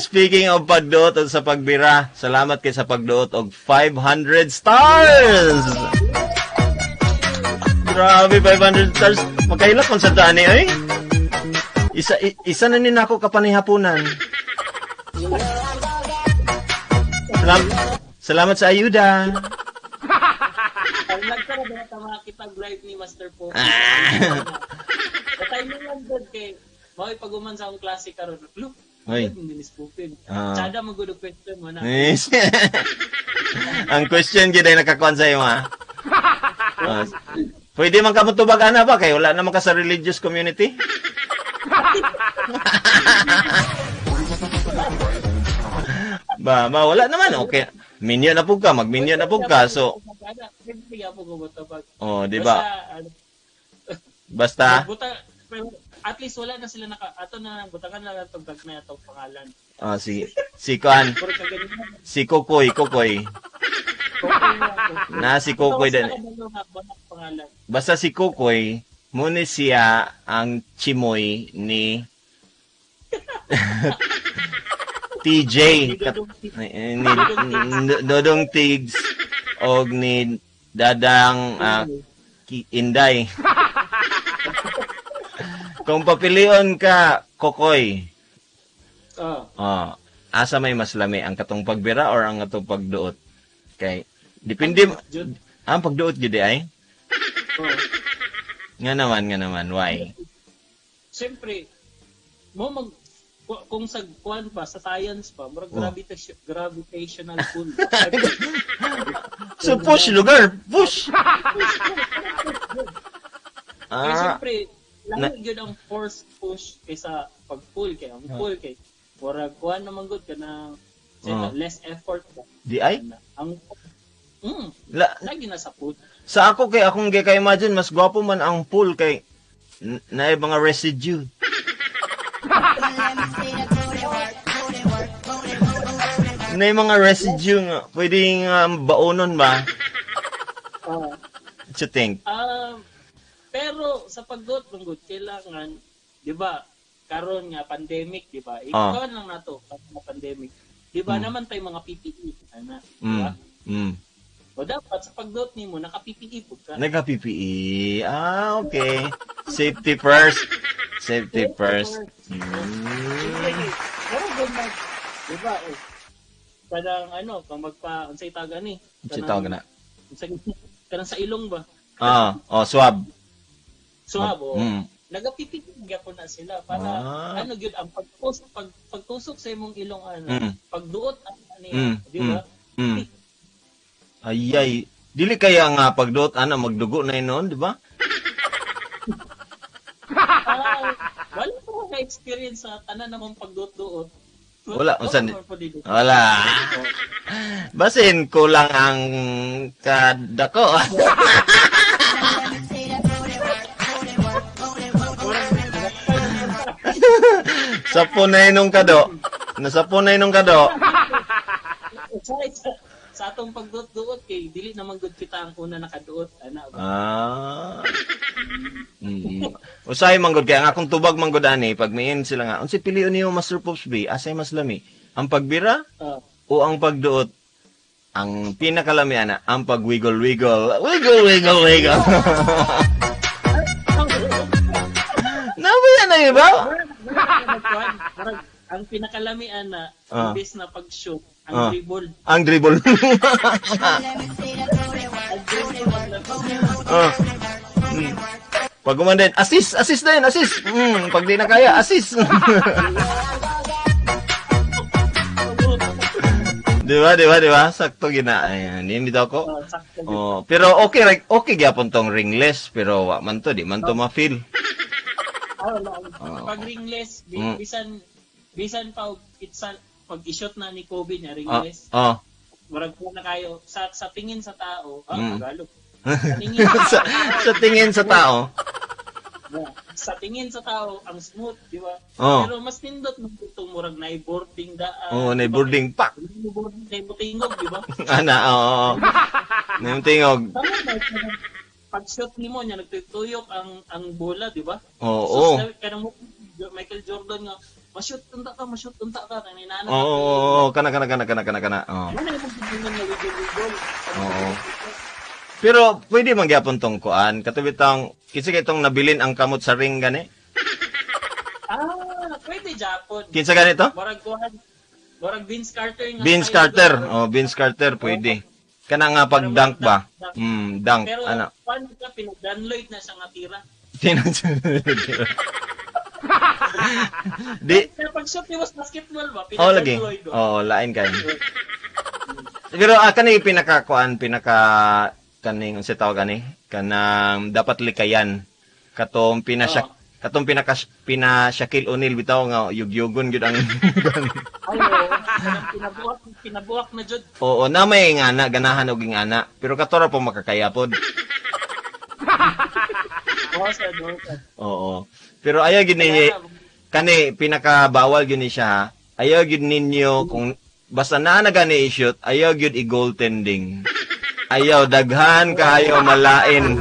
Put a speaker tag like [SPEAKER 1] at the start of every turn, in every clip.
[SPEAKER 1] Speaking of pagduot at sa pagbira, salamat kay sa pagduot og 500 stars. Grabe, 500 stars. Magkaila kung sa dani ay. Isa na ni nako kapanihapunan. Salamat sa ayuda.
[SPEAKER 2] Ang nagtara ba ta makakitag live ni Master Po.
[SPEAKER 1] Ah.
[SPEAKER 2] Patay mo lang gud kay mao ipaguman sa akong klase karon. Look,
[SPEAKER 1] Oy.
[SPEAKER 2] hindi ni Spupin.
[SPEAKER 1] Ah.
[SPEAKER 2] Tsada magud og question mo na.
[SPEAKER 1] Yes. Ang question gid ay nakakuan sa iyo ha. Ah, pwede man ka mo tubag ana ba kay wala naman ka sa religious community? Ba, ma wala naman, okay. Minyo na pug ka, magminyo na pug ka. So,
[SPEAKER 2] Hindi po ko motabag.
[SPEAKER 1] oh, di ba?
[SPEAKER 2] Basta, ano,
[SPEAKER 1] Basta
[SPEAKER 2] buta, pero at least wala na sila naka ato na lang butangan na lang tong gagmay atong pangalan.
[SPEAKER 1] Ah, si si kuan,
[SPEAKER 2] Pero kaganina
[SPEAKER 1] si Kokoy, Kokoy.
[SPEAKER 2] Kokoy na ako.
[SPEAKER 1] Na si Kokoy
[SPEAKER 2] Basta
[SPEAKER 1] din.
[SPEAKER 2] kabalo nga, wala pangalan.
[SPEAKER 1] Basta si Kokoy, muna siya ang chimoy ni TJ ni Dodong Tigs og ni Dadang Inday. Kung papilion ka, Kokoy,
[SPEAKER 2] Ah.
[SPEAKER 1] asa may mas lami, ang katong pagbira or ang katong pagduot? Kay depende
[SPEAKER 2] Jud.
[SPEAKER 1] ang pagduot gyud di ay.
[SPEAKER 2] Oh.
[SPEAKER 1] Nga naman, why?
[SPEAKER 2] Siyempre, mo mag kung sa kuan pa sa science pa, murag gravitational pull.
[SPEAKER 1] So push lugar, push.
[SPEAKER 2] Kaya siyempre, lahi gyud ang force push kaysa pag-pull kay ang pull kay murag kuan naman gud kanang less effort ba.
[SPEAKER 1] Di ay?
[SPEAKER 2] Ang
[SPEAKER 1] La,
[SPEAKER 2] lagi na sa pull.
[SPEAKER 1] Sa ako kay akong kay imagine mas gwapo man ang pool kay naay mga residue. Naay mga residue nga pwedeng baonon ba? What you think?
[SPEAKER 2] Pero sa pagduot man gud kailangan, di ba, karon nga pandemic, di ba? Ikaw lang nato karon nga pandemic. Di ba naman tay mga PPE ana, di ba? O dapat sa pagduot nimo naka PPE pud ka.
[SPEAKER 1] Nagka PPE. Ah, okay. Safety first. Safety first.
[SPEAKER 2] Siyempre, pero gud mag, di ba? Eh, kanang ano, kung magpa unsay tawag ani?
[SPEAKER 1] Unsay tawag na?
[SPEAKER 2] Unsay kanang sa ilong ba?
[SPEAKER 1] Ah, oh, swab.
[SPEAKER 2] Swab o. Naga-PPE gyapon na sila para ano gyud ang pagpus pag pagtusok sa imong ilong ano, pagduot ang ano, di ba?
[SPEAKER 1] Ay ay, dili kaya nga pagduot ana magdugo na noon, di ba?
[SPEAKER 2] Wala ko na experience sa tanan akong pagduot-duot.
[SPEAKER 1] Wala, unsan-
[SPEAKER 2] man po dili.
[SPEAKER 1] Wala. Basin kulang ang kadako. Sa punay nung kado. Nasa punay nung kado.
[SPEAKER 2] Sa atong pagduot-duot kay dili naman gud kita ang una nakaduot ana ba.
[SPEAKER 1] Ah. Usahay man gud kay ang akong tubag man gud ani pag miin sila nga unsay pilion niyo Master Pops B, asay mas lami? Ang pagbira o ang pagduot? Ang pinakalami ana, ang pag-wiggle-wiggle. Wiggle, wiggle, wiggle. Nabayan na iba?
[SPEAKER 2] Ang pinakalami ana, imbes na pag-shoot, ang dribble.
[SPEAKER 1] Ang dribble. Pag umandin, assist, assist na yun, assist. Pag di na kaya, assist. Di ba? Sakto gina. Ayan, hindi daw ko. Oh, pero okay, okay gyapon tong ringless, pero wa man to, di man to ma-feel.
[SPEAKER 2] Pag ringless, bisan pa itsa pag i-shoot na ni Kobe niya ringless. Murag po na kayo sa tingin sa tao, Tagalog.
[SPEAKER 1] Sa tingin sa tao.
[SPEAKER 2] Sa tingin sa tao ang smooth, di ba? Pero mas nindot man itong murag na boarding daan.
[SPEAKER 1] Oo, na boarding pa.
[SPEAKER 2] Boarding na tingog, di ba?
[SPEAKER 1] Ana, oo. Na tingog.
[SPEAKER 2] Pag shoot nimo niya nagtutuyok ang bola, di ba?
[SPEAKER 1] Oo.
[SPEAKER 2] So, kanang Michael Jordan nga ma-shoot unta ka, ma-shoot unta ka kanina.
[SPEAKER 1] Oo, kana kana kana kana kana kana. Oo.
[SPEAKER 2] Ano imong giingon nga wiggle wiggle?
[SPEAKER 1] Oo. Pero pwede man gyapon tong kuan, katubitang kinsa kay tong nabilin ang kamot sa ring gani?
[SPEAKER 2] Ah, pwede Japon.
[SPEAKER 1] Kinsa ganito?
[SPEAKER 2] Murag kuan. Murag Vince Carter nga.
[SPEAKER 1] Vince Carter. Oh, Vince Carter pwede. Kana nga pag dunk ba? Dunk
[SPEAKER 2] pero
[SPEAKER 1] ana.
[SPEAKER 2] Paano ka pinag-download na siya nga tira?
[SPEAKER 1] Di
[SPEAKER 2] Kaya pag shoot ni was basketball ba?
[SPEAKER 1] Oh, lagi.
[SPEAKER 2] Pinag-download ba?
[SPEAKER 1] Oo, lain kay. Pero kani pinaka kuan, pinaka kaning unsa tawag ani? Kanang dapat likayan katong pinasyak katong pinaka pina Shaquille O'Neal bitaw nga yugyugon gyud ang
[SPEAKER 2] Ay, oo. Kanang pinabuak na jud.
[SPEAKER 1] Oo, na may ngana ganahan og ingana, pero katora po makakaya pod.
[SPEAKER 2] Oo, sa no.
[SPEAKER 1] Oo. Pero ayaw gyud ninyo kani pinaka bawal gyud ni siya. Ha? Ayaw gyud ninyo kung basta naa na gani i-shoot, ayaw gyud i-goaltending. Ayaw daghan kaayo malain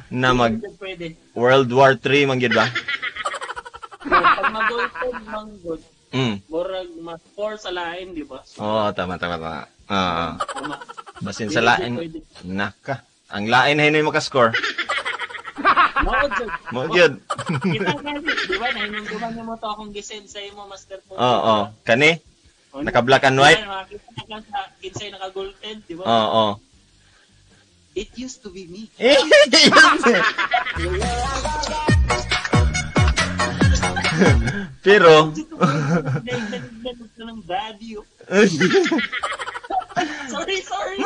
[SPEAKER 1] na mag
[SPEAKER 2] Pwede.
[SPEAKER 1] World War 3 man gyud ba?
[SPEAKER 2] So, pag mag-goaltend man gud, murag ma-score sa lain, di ba? So,
[SPEAKER 1] Oo, tama tama tama. Oo.
[SPEAKER 2] tama.
[SPEAKER 1] Basin sa lain naka. Ang lain ay maka-score.
[SPEAKER 2] Mao jud.
[SPEAKER 1] Mo gyud.
[SPEAKER 2] Kita gani, di ba? Nahinumduman nimo to akong gisend sa imo, Master Pogi.
[SPEAKER 1] Oo, kani
[SPEAKER 2] Oh,
[SPEAKER 1] naka black and white.
[SPEAKER 2] Makita na ka sa kinsay naka-goaltend, di ba?
[SPEAKER 1] Oo.
[SPEAKER 2] It used to be me.
[SPEAKER 1] Pero
[SPEAKER 2] ng daddy. Sorry, sorry.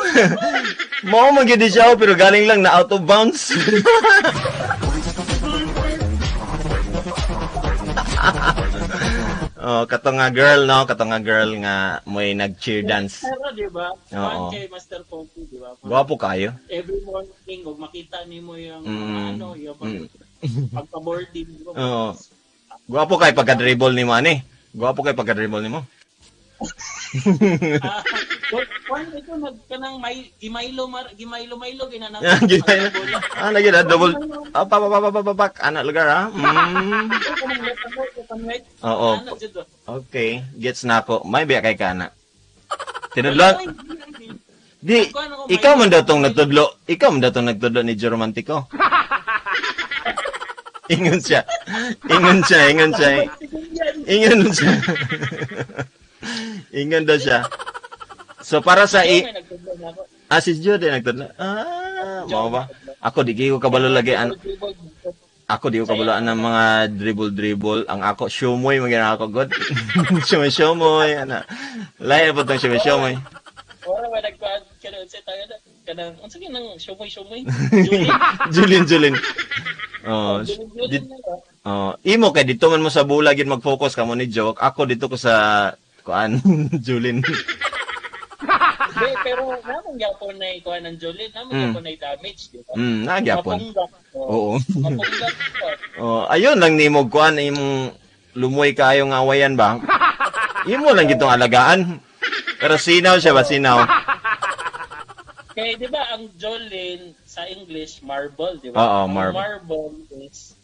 [SPEAKER 1] Mao man gyud siya pero galing lang na out of bounds. Oh, kato nga girl no, kato nga girl nga mo'y nag-cheer dance.
[SPEAKER 2] Pero di ba?
[SPEAKER 1] Oo.
[SPEAKER 2] Kay Master Pogi, di ba?
[SPEAKER 1] Gwapo kayo.
[SPEAKER 2] Every morning ug makita nimo yung ano, yung pagka-boarding, di ba?
[SPEAKER 1] Oo. Gwapo kay pagka-dribble nimo ani. Gwapo kay pagka-dribble nimo.
[SPEAKER 2] Kung ito nagkanang may gimaylo gimaylo maylo ginanang.
[SPEAKER 1] Ah, lagi na double. Ah, pa pa pa pa pa ana lugar ha. Oo. Okay, gets na ako. May biya kay kana. Tinudlo. Di ikaw man daw tong nagtudlo. Ikaw man daw tong nagtudlo ni Romantico. Ingon siya. Ingon siya, ingon siya. Ingon siya. Ingon daw siya. So para sa si Jude nagtudlo. Ah, mao ba? Ako di ko kabalo lagi an. Ako di ko kabalo ang mga dribble. Ang ako shumoy man gyud ako god. Shumoy ana. Lahi po tong shumoy.
[SPEAKER 2] Ora ba nagkuan kanang sa tayo kanang unsa gyud nang shumoy?
[SPEAKER 1] Julin. Oh, oh, imo kay dito man mo sa bula gyud mag-focus kamo ni joke. Ako dito ko sa kuan Julin.
[SPEAKER 2] Di, pero namang gyapon na ikuan ng Julin, namang gyapon na damage, di ba?
[SPEAKER 1] Na gyapon. Oo.
[SPEAKER 2] Mapunggak.
[SPEAKER 1] Oh, ayun lang nimo kuan imong lumoy kaayo nga awayan ba? Imo lang gitong alagaan. Pero sinaw siya ba sinaw?
[SPEAKER 2] Kaya di ba ang Jolene sa English marble, di ba?
[SPEAKER 1] Oo, marble.
[SPEAKER 2] Marble is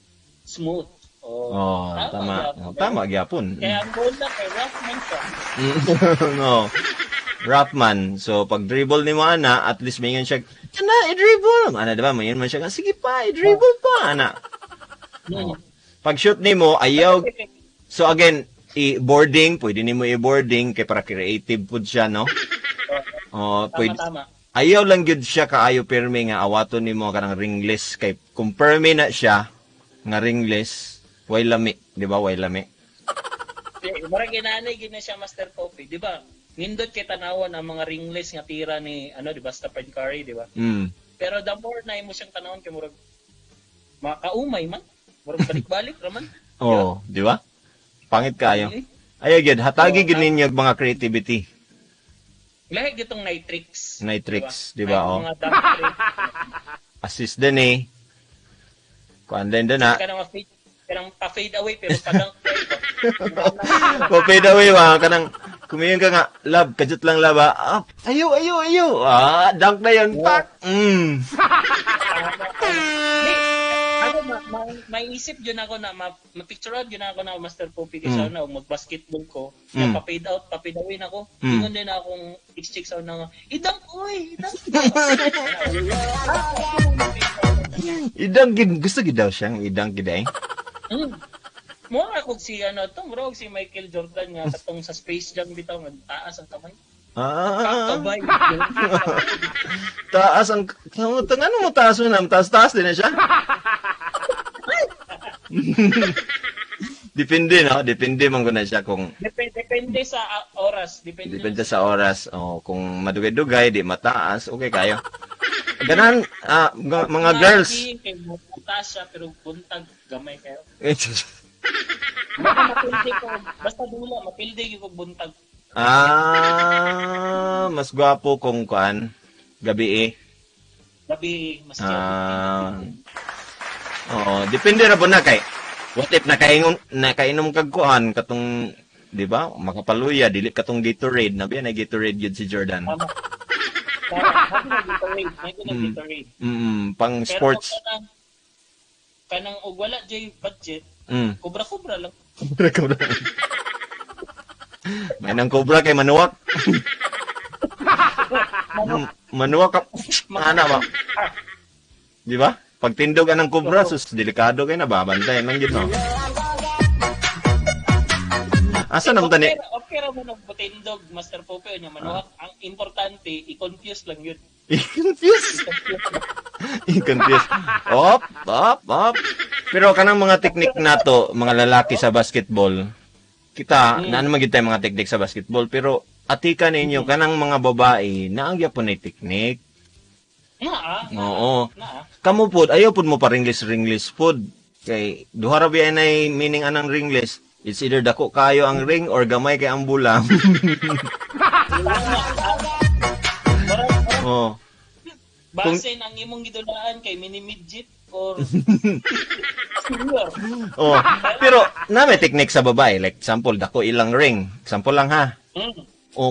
[SPEAKER 2] smooth.
[SPEAKER 1] Oh, tama. Oh, tama gyapon.
[SPEAKER 2] Kaya ang goal na kay rough man siya.
[SPEAKER 1] No. Rough man. So pag dribble nimo ana, at least maingon siya, "Kana i-dribble." Ana di ba? Maingon man siya, "Sige pa, i-dribble pa." Ana. Oh. Pag shoot nimo, ayaw. So again, i-boarding, pwede nimo i-boarding kay para creative pud siya, no? Oh, pwede.
[SPEAKER 2] Tama.
[SPEAKER 1] Ayaw lang gyud siya kaayo pirmi nga awaton nimo kanang ringless kay kung pirmi na siya nga ringless, way lami, di ba? Way lami.
[SPEAKER 2] Murag inanay gyud na siya Master Poppy, di ba? Nindot kay tanawan ang mga ringless nga tira ni ano, di ba, Stephen Curry, di ba? Pero the more na imo siyang tanawon kay murag makaumay man, murag balik-balik ra man.
[SPEAKER 1] Oo, di ba? Pangit kaayo. Ayaw gyud, hatagi gyud ninyo mga creativity.
[SPEAKER 2] Lahi gitong night tricks.
[SPEAKER 1] Night tricks, di ba? Oh.
[SPEAKER 2] Mga dunk tricks.
[SPEAKER 1] Assist din eh. Kuan din din ha.
[SPEAKER 2] Kanang pa-fade away pero pa-dunk.
[SPEAKER 1] Pa-fade away ba? Kanang kumiyon ka nga, love, kajut lang love ha. Ah, ayaw, ayaw, ayaw. Ah, dunk na yun. Pak!
[SPEAKER 2] Ano, Naisip yun ako na ma-picturean yun ako na Master Poppy kasi na mag-basketball ko, pa-fade out, pa-fade away na ako. Ingon din akong ex-chick sa una nga, idang oy, idang.
[SPEAKER 1] Idang gid gusto gid daw siyang idang gid eh.
[SPEAKER 2] Mura kog si ano to, mura si Michael Jordan nga katong sa Space Jam bitaw nga taas ang kamay.
[SPEAKER 1] Ah. Taas ang ano mo taas mo na, taas-taas din na siya. Depende no, depende man gud na siya kung
[SPEAKER 2] depende sa oras,
[SPEAKER 1] depende sa oras. Oh, kung madugay-dugay di mataas, okay kayo. Ganan mga girls.
[SPEAKER 2] Kay mataas siya pero buntag gamay kayo. Mapildi ko, basta dula mapildi gyud kog buntag.
[SPEAKER 1] Ah, mas gwapo kung kuan gabi eh.
[SPEAKER 2] Gabi mas
[SPEAKER 1] Oo, depende ra po na kay what if nakainom kag kuan katong di ba makapaluya dili katong Gatorade na biya na Gatorade gyud si Jordan.
[SPEAKER 2] Tama. Gatorade.
[SPEAKER 1] Pang sports.
[SPEAKER 2] Pero kanang og wala jay budget. Kobra-kobra lang.
[SPEAKER 1] Kobra-kobra. May nang kobra kay manuwak. Manuwak ka. Ana ba? Di ba? Pagtindog anang kobra, sus, delikado kay na ba? Bantay man gid no. Asa naman tani?
[SPEAKER 2] Okay ra mo nagpatindog, Master Pope nya manuwak. Ang importante, i-confuse lang yun.
[SPEAKER 1] I-confuse. I-confuse. Op, op, op. Pero kanang mga teknik nato, mga lalaki sa basketball, kita, naan man gid tayo mga teknik sa basketball, pero atika ninyo kanang mga babae, naang gyapon na teknik.
[SPEAKER 2] Naa.
[SPEAKER 1] Oo. Kamu pod, ayaw pod mo pa ringless pod. Kay duha ra biya nay meaning anang ringless. It's either dako kayo ang ring or gamay kay ang bula. Oh.
[SPEAKER 2] Base ang imong gidulaan kay mini midget or senior.
[SPEAKER 1] Oh, pero na may technique sa babae, like sample dako ilang ring. Sample lang ha. Oh,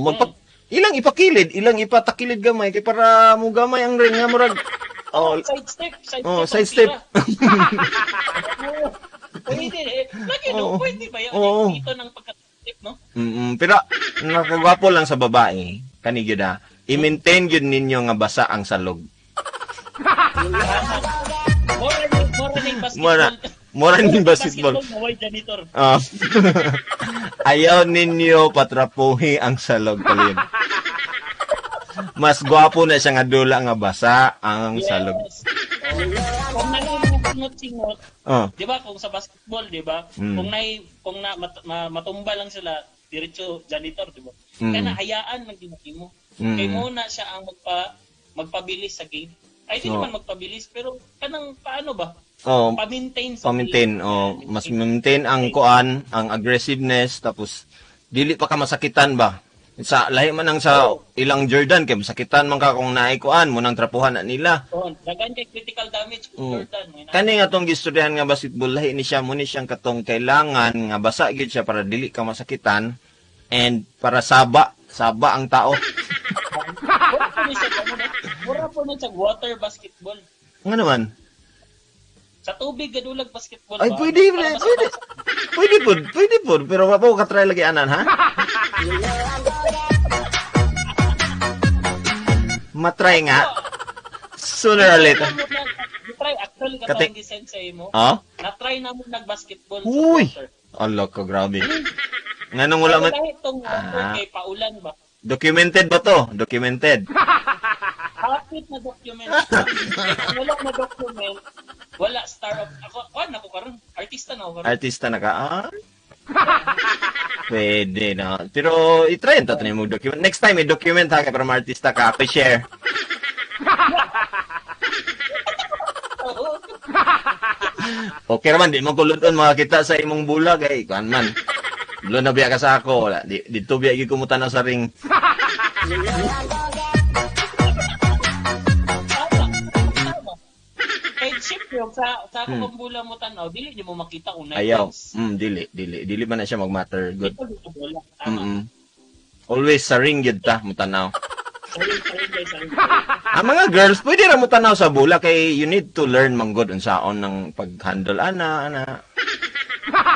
[SPEAKER 1] ilang ipakilid, ilang ipatakilid gamay kay para mo gamay ang ring nga murag oh,
[SPEAKER 2] side step,
[SPEAKER 1] side step.
[SPEAKER 2] Pwede eh. Lagi no, pwede ba yun? Dito ng pagka-step, no?
[SPEAKER 1] Pero nakagwapo lang sa babae, kani gyud ha. I-maintain gyud ninyo nga basa ang salog.
[SPEAKER 2] Mora
[SPEAKER 1] ning basketball.
[SPEAKER 2] Janitor.
[SPEAKER 1] Ayaw ninyo patrapuhi ang salog palid. Mas gwapo na siya nga dula nga basa ang salog.
[SPEAKER 2] Kung singot-singot, di ba kung sa basketball, di ba? Kung matumba lang sila, diretso janitor, di ba? Kaya na hayaan lang din mo. Kay mo na siya ang magpabilis sa game. Ay di naman magpabilis, pero kanang paano ba?
[SPEAKER 1] Oh,
[SPEAKER 2] pa-maintain sa
[SPEAKER 1] pa-maintain, oh, mas maintain ang kuan, ang aggressiveness, tapos dili pa ka masakitan ba? Sa lahi man ang sa ilang Jordan kay masakitan man ka kung naay kuan mo nang trapuhan na nila.
[SPEAKER 2] Oh, daghan kay critical damage kung Jordan.
[SPEAKER 1] Kani nga tong gistoryahan nga basketball lahi ni siya mo ni siyang katong kailangan nga basa gyud siya para dili ka masakitan and para saba ang tao.
[SPEAKER 2] Mura po na siya water basketball.
[SPEAKER 1] Nga naman?
[SPEAKER 2] Sa tubig gadulag basketball.
[SPEAKER 1] Ay, ba? Pwede, pwede. Pwede po. Pero wa po ka-try lagi anan, ha? Matry nga. Sooner or later.
[SPEAKER 2] Try actually katong gisend sa imo.
[SPEAKER 1] Oh?
[SPEAKER 2] Na-try na mo nag-basketball.
[SPEAKER 1] Uy. Allah ko, grabe. Nganong wala man.
[SPEAKER 2] Itong water kay paulan ba?
[SPEAKER 1] Documented ba to? Documented.
[SPEAKER 2] Hapit na document. Wala na document. Wala star of ako, kuan ako karon. Artista na ako karon.
[SPEAKER 1] Artista na ka. Ah? Pwede na. Pero i-try ta mo document. Next time i-document ha kay para ma-artista ka, ako share. Okay raman di mo kulod-on makakita sa imong bula kay kuan man. Bulo na biya ka sa ako, wala. Dito biya gyud kumutan na sa ring.
[SPEAKER 2] Kay siyempre sa akong bula mo tanaw, dili di mo makita kung
[SPEAKER 1] ayaw. Dili dili man na siya magmatter. Good. Always sa ring gyud ta mo tanaw.
[SPEAKER 2] Sorry, sorry guys, sorry.
[SPEAKER 1] Ang mga girls, pwede ra mo tanaw sa bola kay you need to learn manggod unsaon ng pag-handle ana ana.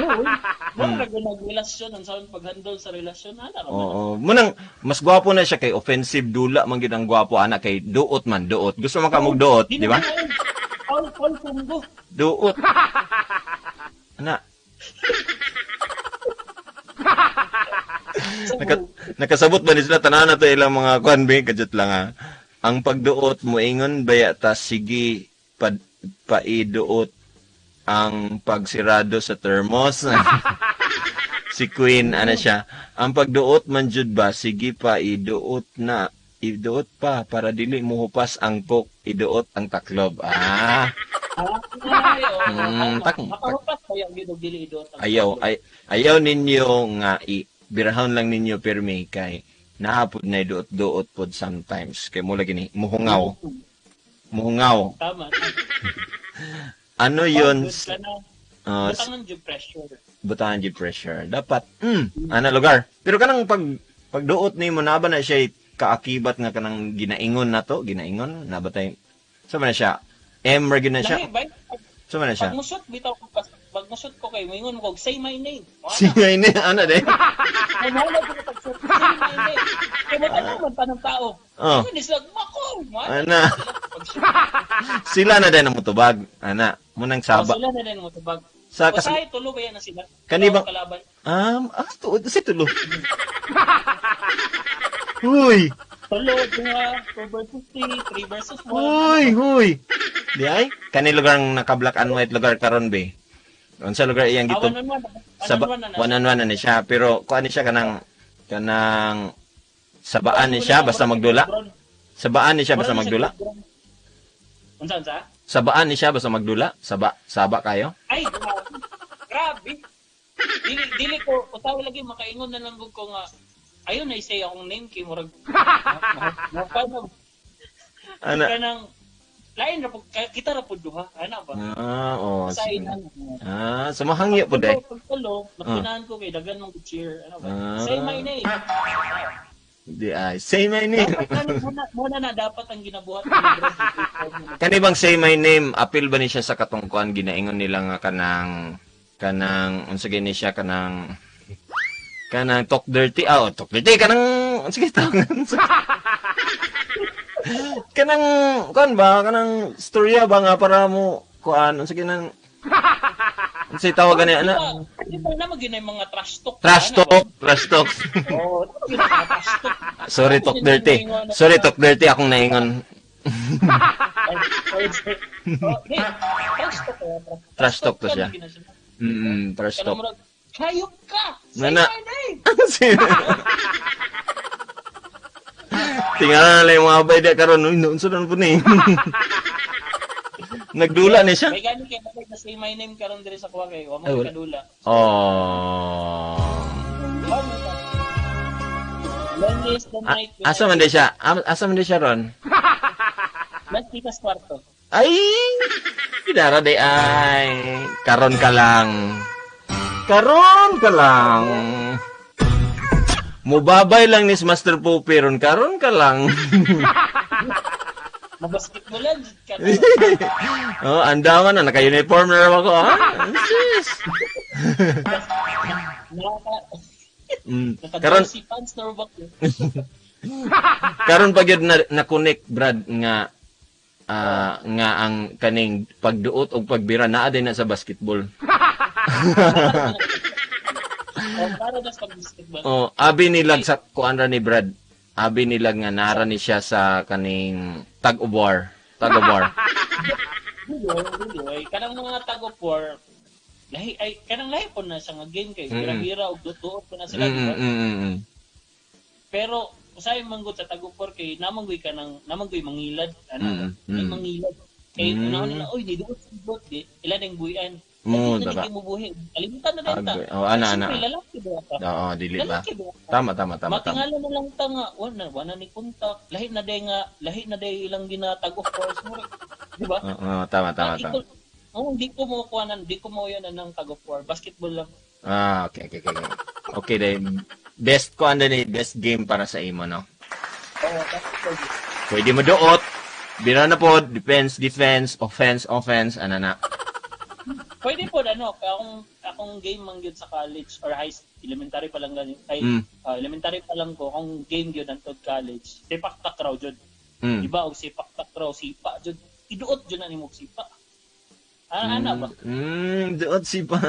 [SPEAKER 2] Oo. Mo ra nagrelasyon ang saon pag-handle sa relasyon ana ra man.
[SPEAKER 1] Oo, munang mas gwapo na siya kay offensive dula man gyud ang gwapo ana kay duot man duot. Gusto man ka mog duot, di ba?
[SPEAKER 2] All all punggo.
[SPEAKER 1] Duot. Ana, nakasabot ba ni sila tanan na to ilang mga kuan be kajut lang ha. Ang pagduot mo ingon baya ta sige pa, paiduot ang pagsirado sa thermos. Si Queen ana siya. Ang pagduot man jud ba sige pa iduot na iduot pa para dili muhupas ang coke, iduot ang taklob. Ah.
[SPEAKER 2] Ay, oo. Makahupas kaya gyud og dili iduot ang
[SPEAKER 1] Ayaw ay ayaw ninyo nga i birahon lang ninyo pirmi kay naapod na iduot-duot pod sometimes kay mo lagi ni muhungaw. Muhungaw.
[SPEAKER 2] Tama.
[SPEAKER 1] Ano yun?
[SPEAKER 2] Butangan jud pressure.
[SPEAKER 1] Butangan jud pressure. Dapat ana lugar. Pero kanang pagduot nimo na ba na siya kaakibat nga kanang ginaingon nato, ginaingon na ba tay sa man na siya? M ra gyud na siya. Sa man na siya?
[SPEAKER 2] Pag musot bitaw ko pag musot ko kay moingon ko say my name.
[SPEAKER 1] Say my name ana day.
[SPEAKER 2] Ay mo na ko pag say my name. Kay mo tanong man pa ng tao.
[SPEAKER 1] Oh.
[SPEAKER 2] Ingon sila mako.
[SPEAKER 1] Ana. Sila na din ang mutubag, ana. Munang saba.
[SPEAKER 2] Oh, sila na din ang mutubag.
[SPEAKER 1] Sa
[SPEAKER 2] usahay tulo ba yan na sila?
[SPEAKER 1] Kani ba?
[SPEAKER 2] Kalaban.
[SPEAKER 1] Tuod si tulo. Huy.
[SPEAKER 2] Tulo, duha, 2 versus 3, 3 versus 1.
[SPEAKER 1] Huy, huy. Di ay kani lugar ang naka black and white lugar karon be. Unsa lugar iyang gitub?
[SPEAKER 2] 1 on 1.
[SPEAKER 1] 1 on 1 na ni siya, pero kuan ni siya kanang sabaan ni siya basta magdula. Sabaan ni siya basta magdula.
[SPEAKER 2] Unsa unsa?
[SPEAKER 1] Sabaan ni siya basta magdula. Saba kayo?
[SPEAKER 2] Ay, grabe. Dili ko utaw lagi makaingon na lang ko nga ayon na isay akong name kay murag.
[SPEAKER 1] Ana
[SPEAKER 2] kanang lain ra pud kita ra pud duha ana ba?
[SPEAKER 1] Ah, oh.
[SPEAKER 2] Sa
[SPEAKER 1] Ah, sumahangyo pud eh.
[SPEAKER 2] Pagtulo, magpinahan ko kay daghan mong cheer ano ba? Say my name.
[SPEAKER 1] Di ay, say my name.
[SPEAKER 2] Muna na dapat ang ginabuhat ni bro.
[SPEAKER 1] Kani bang say my name, appeal ba ni siya sa katungkuan ginaingon nila nga kanang unsa gani siya kanang talk dirty, talk dirty kanang unsa gani tawag kanang kuan ba kanang storya ba nga para mo kuan unsa gani unsay tawag gani ana?
[SPEAKER 2] Di ba na magina yung mga trash talk?
[SPEAKER 1] Trash talk, trash talk.
[SPEAKER 2] Oo, trash talk.
[SPEAKER 1] Sorry talk dirty. Sorry talk dirty akong naingon. Trash talk to siya. Trash talk.
[SPEAKER 2] Hayop ka.
[SPEAKER 1] Nana. Tingnan na lang yung mga abay di karon, unsa na po ni. Nagdula ni siya.
[SPEAKER 2] May gani kay na say my name karon diri sa kuha kay wa mo kadula.
[SPEAKER 1] Oh.
[SPEAKER 2] Lonely is the night.
[SPEAKER 1] Asa man di siya? Asa man di siya ron?
[SPEAKER 2] Las Pitas kwarto.
[SPEAKER 1] Ay! Dara di ay. Karon ka lang. Karon ka lang. Mubabay lang ni Master Pope ron. Karon ka lang.
[SPEAKER 2] Mabasketball lang.
[SPEAKER 1] Oh, andaman na. Naka-uniform na raw ako. Ha? Sis.
[SPEAKER 2] Karon si pants na raw.
[SPEAKER 1] Karon pa gyud na connect Brad nga nga ang kaning pagduot og pagbira naa din na sa basketball.
[SPEAKER 2] Para na sa basketball.
[SPEAKER 1] Oh, abi nilag sa kuan ra ni Brad. Abi nilag nga nara ni siya sa kaning tag of war. Tag of war.
[SPEAKER 2] Dili, kanang mga tag of war lahi ay kanang lahi po na siya nga game kay bira-bira og duot po na sila. Pero usahay manggut sa tag of war kay namanggoy ka ng namanggoy mangilad ano, may mangilad. Kay unahon nila oy di duot duot di ila ning buhian.
[SPEAKER 1] Mo diba?
[SPEAKER 2] Kalimutan na din ta.
[SPEAKER 1] Oh, ana ana.
[SPEAKER 2] Lalaki ba ka?
[SPEAKER 1] Oo, dili ba? Tama tama tama.
[SPEAKER 2] Matingala na lang ta nga wala ni kontak. Lahi na day nga, lahi na day ilang ginatag of course mo. Di ba?
[SPEAKER 1] Oo, tama tama tama.
[SPEAKER 2] Oo, di ko mo kuanan, di ko mo yan anang tag of war, basketball lang.
[SPEAKER 1] Ah, okay. Okay, day. Best ko ando ni best game para sa imo, no?
[SPEAKER 2] Oo, Basketball.
[SPEAKER 1] Pwede mo duot. Bira na po, defense, defense, offense, offense, ana na.
[SPEAKER 2] Pwede po ano, akong game man gyud sa college or high elementary pa lang gani. Ay, elementary pa lang ko, akong game gyud hantod college. Sepak takraw jud. Di ba og sepak takraw, sipa jud. Iduot jud na nimo og sipa. Ah, ana ba?
[SPEAKER 1] Duot sipa.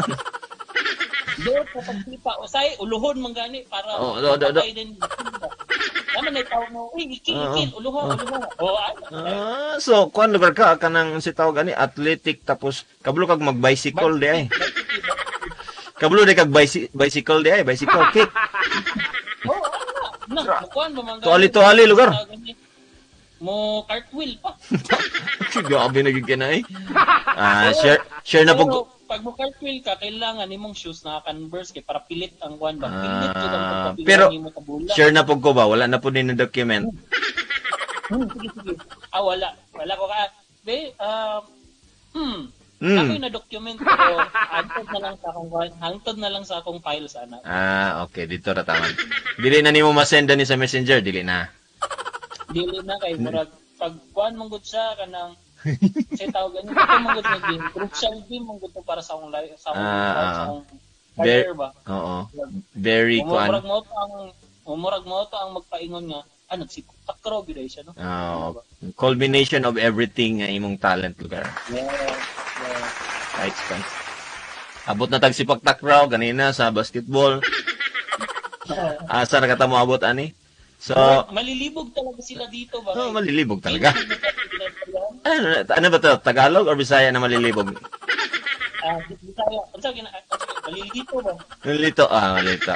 [SPEAKER 2] Duot sa pagsipa. Usay uluhon man gani para
[SPEAKER 1] Oh, do, do, do.
[SPEAKER 2] din. Naman ay tawag mo, uy, ikil, ikil, uluha, uluha. Oh, ana.
[SPEAKER 1] Ah, so kuan lugar ka kanang si tawag ani athletic, tapos kabalo kag mag-bicycle di ay. Kabalo di kag bicycle di ay, bicycle kick.
[SPEAKER 2] Oh, ana. Na, mukuan ba man gani?
[SPEAKER 1] Tuali-tuali lugar.
[SPEAKER 2] Mo cartwheel pa.
[SPEAKER 1] Grabe na gyud ka na eh. Ah, share share na po.
[SPEAKER 2] Pag mo cartwheel ka, kailangan nimong shoes na Converse kay para pilit ang kuan ba. Pilit jud ang pagkapila
[SPEAKER 1] pero
[SPEAKER 2] nimo kabula.
[SPEAKER 1] Share na po ko ba? Wala na po din na document.
[SPEAKER 2] Sige, sige. Ah, wala. Wala ko ka. Be, Ako yung na-document pero hangtod na lang sa akong hangtod na lang sa akong files ana.
[SPEAKER 1] Ah, okay, dito ra taman. Dili na nimo masend ni sa Messenger, dili na.
[SPEAKER 2] Dili na kay murag pag kuan man gud siya kanang say tawag ano ito man gud nga game, crucial game man gud to para sa akong life, sa akong, sa akong career ba.
[SPEAKER 1] Oo. Very kuan.
[SPEAKER 2] Murag mo to ang magpaingon nga nagsikot takraw gyud ay siya, no.
[SPEAKER 1] Oh, culmination of everything nga imong talent lugar.
[SPEAKER 2] Yeah.
[SPEAKER 1] Right, right. Abot na tag sipak takraw ganina sa basketball. Asa ra ka mo abot ani? So,
[SPEAKER 2] malilibog talaga sila dito ba?
[SPEAKER 1] Oh, malilibog talaga. Ano ba to? Tagalog or Bisaya na malilibog?
[SPEAKER 2] Bisaya. Unsa gina malilito ba?
[SPEAKER 1] Malilito, malilito.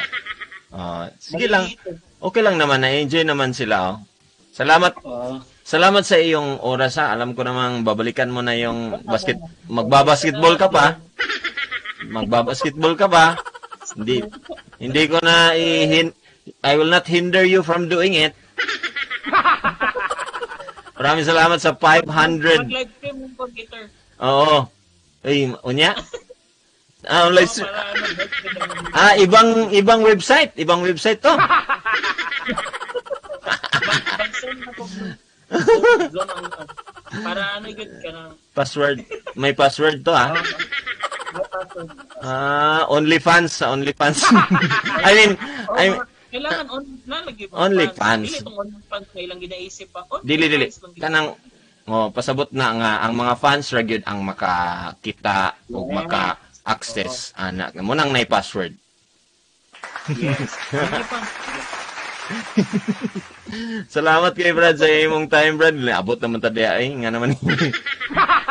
[SPEAKER 1] Sige lang. Okay lang naman, na-enjoy naman sila, oh. Salamat. Salamat sa iyong oras, ha. Alam ko namang babalikan mo na yung basket, magbabasketball ka pa. Magbabasketball ka pa. Hindi ko na I will not hinder you from doing it. Maraming salamat sa 500.
[SPEAKER 2] Mag-live stream mo computer.
[SPEAKER 1] Oo. Ay, unya? Ah, live stream. Ah, ibang website. Ibang website to.
[SPEAKER 2] Para ano gyud ka ng
[SPEAKER 1] password. May password to, ah. Ah, OnlyFans, sa OnlyFans. I mean,
[SPEAKER 2] kailangan on lalagi
[SPEAKER 1] OnlyFans.
[SPEAKER 2] Dili tong OnlyFans na ilang ginaisip pa.
[SPEAKER 1] Dili. Kanang pasabot na nga ang mga fans ra gyud ang makakita ug maka-access ana. Mo nang nay password.
[SPEAKER 2] Yes.
[SPEAKER 1] Salamat kay Brad sa imong time, Brad. Abot naman ta diha eh. Nga naman.